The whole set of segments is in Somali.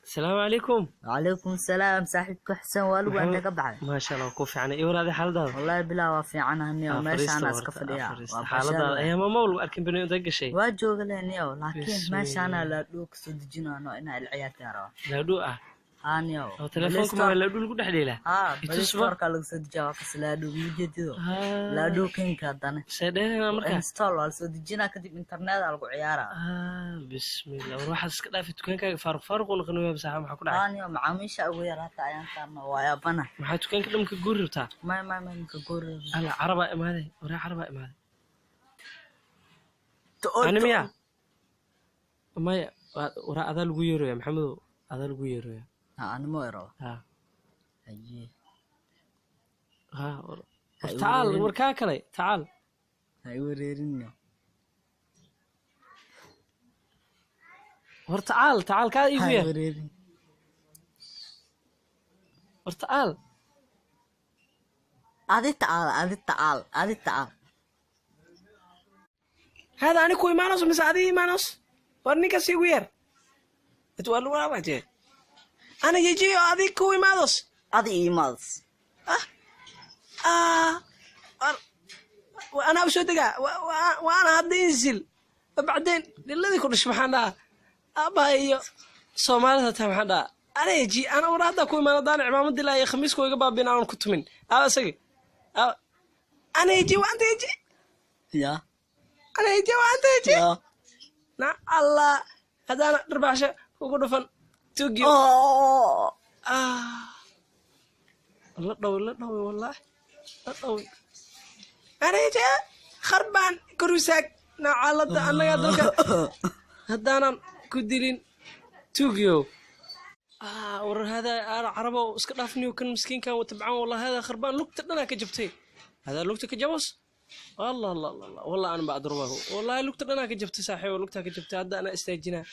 Asalaamu calaykum. Wacalaykum asalaam, saaxiibka Xuseen, waa lagu Maxamed- anta ka baxay. Maasha Allah, ku fiican iyo walaadi xaaladaada? Wallaahi bilaa waa fiicanahay, Ah, meeshaan fariista iska horta, fadhiyaa. ah, fariista. Waa Xaaladaada bashaal. ayaa ma lagu arkin bani inta gashay. Waa jooga leniyow, laakiin Bismillah. meeshaana laadhuu kasoo dejinaano inaa ila ciyaartaa rabaa. Laadhuu ah? Haaniyow. Oo telefoonka ma laadhuu lagu dhex dheelaa? Haa. Itusba. Play Store-ka lagu soo dejiyaa, waa kas laadhuu mujeedido. Laadhuu kinka haddana. See dheelanaa marka? Install waa lasoo dejinaa, kadib internet aa lagu ciyaaraa. Ah, bismillah, war waxaad iska dhaafay dukaankaaga faaruq faaruq u noqon waaya saaxiib, maxaa ku dhacay? Haaniyow, macaamiisha ugu yar hata ayaan saarno, waa yaabana. Maxaa dukaanka dhamka guuri rabtaa? May may may, maka goori. Alla, carabaa imaaday, waree, carabaa imaaday. Ani miya? Maya, waraa adaa lagu yeeraya, Maxamedow, adaa lagu yeeraya. Ha, animo ero. Ha. Haye. Ha, war war tacaal, war kaa kale tacaal. Ha i wareerinyo. War tacaal, tacaal, kaa iigu Ha i yeer. wareerin. War tacaal. Adi tacaal, adi tacaal, adi tacaal. Hada ani ku imaanayso mise adiga imaanayso? War ninkaas igu yeer. It waa lagu abaje ana yejiyo adig ku imaados. Adi imadas. Ah, war anaa usoo degaa, wa ana hadda inzil bacdeen dhiladii ku dhish, maxaan dhahaa aabbaha iyo Soomaalida taa, maxaan dhahaa ana yeji ana, war hadda ku imaan haddaan cimaamad dilaa iyo khamiiska iga baabin aanan ku tumin aa isagi. Ana yeji wa anta yeji. Ya. Ana yeji wa anta yeji. Ya. Na Allah, haddaana dharbaaxsha kugu dhufan tugiyo. Oh. Ah, la dhaway, la dhaway, wallahi la dhaway. Aneje kharbaan korusaag nacalada annagaa dalka haddaanan ku dilin tugiyo. Ah, war hada carabo iska dhaafniyo, kan miskiinkan wa tabcaan, wallah hada kharbaan, lugta dhanaa ka jabtay, hada lugta ka jabos. Allah Allah Allah, wallah ana bacdurbahu, wallahi lugta dhanaa ka jabtay, saaxiibo, lugtaa ka jabtay, hadda anaa istaajinaa.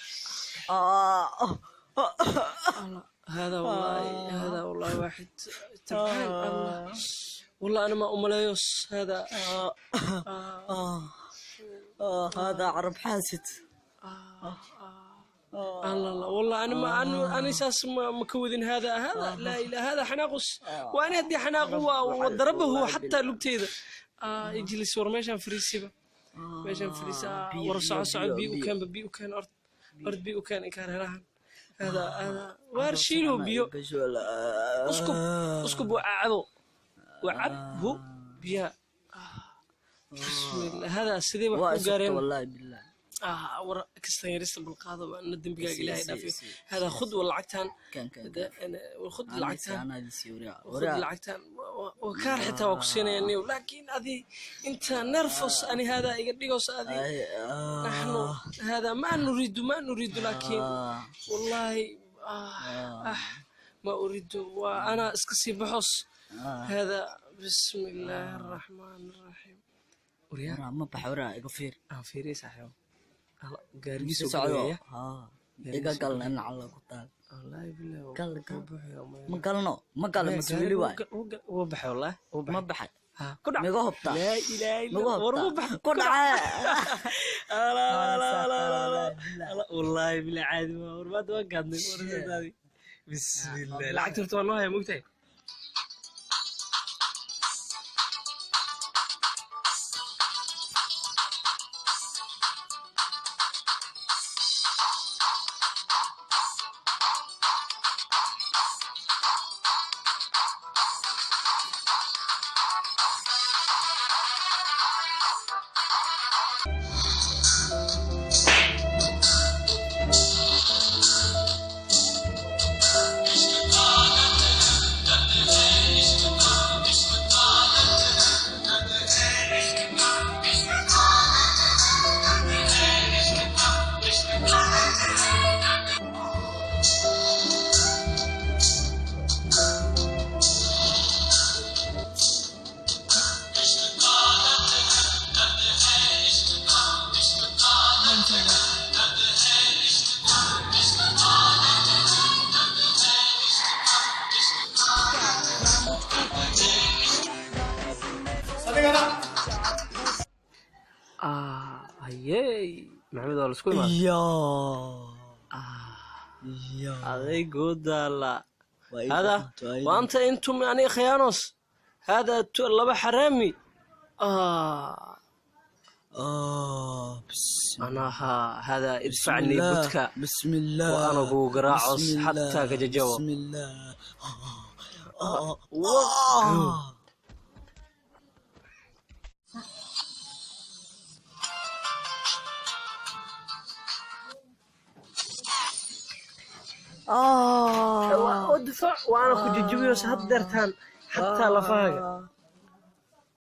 Ah. الله هذا والله، هذا والله واحد تعبان، الله والله انا ما املايوس هذا. آه. آه. هذا عرب حاسد. الله الله، والله انا ما انا اساس ما مكودين، هذا هذا لا اله، هذا حناقص وانا ادي حناق وضربه حتى لugteeda. اجلس، war meeshaan fariisiba, meeshaan fariisa, war soco soco, biyo u keen, biyo u keen, ord ord, biyo u keen, inkaan helahan هذا هذا waar shiilo biyo, uskub uskub, wacabo wacabhu biyaha. Bismillah, hada sidee wax ku gaareen? والله بالله. Ah, war kastan yarista bulqaado na dembigaaga Ilaahay dhaafiyo. Si, si. Hada khud wa lacagtan. كان كان. Khud lacagtan. أنا دي وريا. Khud lacagtan, wa kaar xitaa waa ku siinaya niyow, laakiin adi inta nervous ani hada iga dhigos adi. نحن هذا ما نريد، ما نريد، لكن والله ما أريد وأنا اسكسي بحص هذا. بسم الله الرحمن الرحيم، وريا. ما بحورا iga fiir. aan fiiriye saaxiibo, gaarigiisu socdo. galaya. Haa, iga galna in alla ku taal. Wallaahi billahi. Gal, gal. Wuu baxay, Ma galno, ma galno, mase weli waay? Wuu baxay, wallaahi wuu Ma baxay. baxay? Ha ku dhac. Miga hubtaa? Laa ilaaha illa Miga war wuu hubtaa? baxay. Ku dhacay. La la la la la, wallaahi billahi caadi ma, war maanta waan gaadnay, war bismillah, lacagta horta waa noo haya, mogtahay. Ah, hayey Maxamed, waa laisku imaaday. Yo. Ah. Ya. Aday daala. Waa ii هذا dhamaatay, waa ii. وانت انتم يعني خيانوس هذا لبا حرامي آه. آه، بسم انا ها هذا ادفعني. الله. بدك بسم الله. وأنا أبو قراعص بسم حتى الله. كججوة. بسم الله. آه. آه. آه. ادفع وانا كججبيوس هدرتان حتى لفاقة.